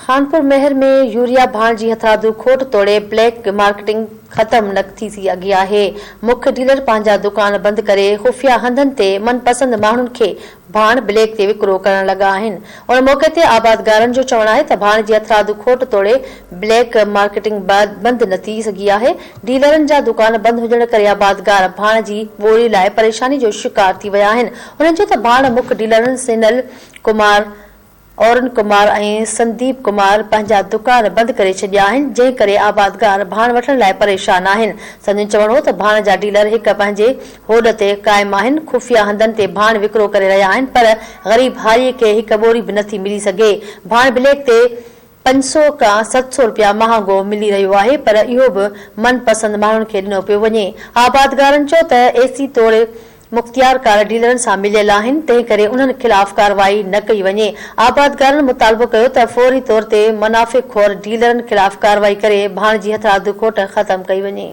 خانپور مهر ۾ urea ڀاڻ جي هٿرادو کوٽ توڙي بليڪ مارڪيٽنگ ختم نه ٿي سگهي آهي، مک ڊيلر پنهنجا دڪان بند ڪري خفيه هنڌن تي من پسند ماڻهن کي ڀاڻ بليڪ تي وڪرو ڪرڻ لڳا آهن. ان موقعي تي آبادگارن جو چوڻ آهي ته ڀاڻ جي هٿرادو کوٽ توڙي بليڪ مارڪيٽنگ بند نه ٿي سگهي آهي، ڊيلرن جا دڪان بند هجڻ ڪري آبادگار ڀاڻ جي ٻوري لاء پريشاني جو شڪار ٿي ويا آهن. هنن چيو ته ڀاڻ مک ڊيلرن سينل ڪمار، ارون ڪمار ۽ سنديپ ڪمار پنهنجا دڪان بند ڪري ڇڏيا آهن، جنهن ڪري آبادگار ڀاڻ وٺڻ لاء پريشان آهن. سندن چوڻ هو ته ڀاڻ جا ڊيلر هڪ پنهنجي هوڏ تي قائم آهن، خفيه هنڌن تي ڀاڻ وڪرو ڪري رهيا آهن پر غريب هاريء کي هڪ ٻوري به نٿي ملي سگهي، ڀاڻ بليڪ تي 500 کان 700 رپيا مهانگو ملي رهيو آهي پر اهو به من پسند ماڻهن کي ڏنو پيو وڃي. آبادگارن چيو ته اي سي توڙي مختيارڪار ڊيلرن سان مليل آهن، تنهن ڪري انهن خلاف ڪارروائي نه ڪئي وڃي. آبادگارن مطالبو ڪيو ته فوري طور تي منافعي خور ڊيلرن خلاف ڪارروائي ڪري ڀاڻ جي هٿرادو کوٽ ختم ڪئي وڃي.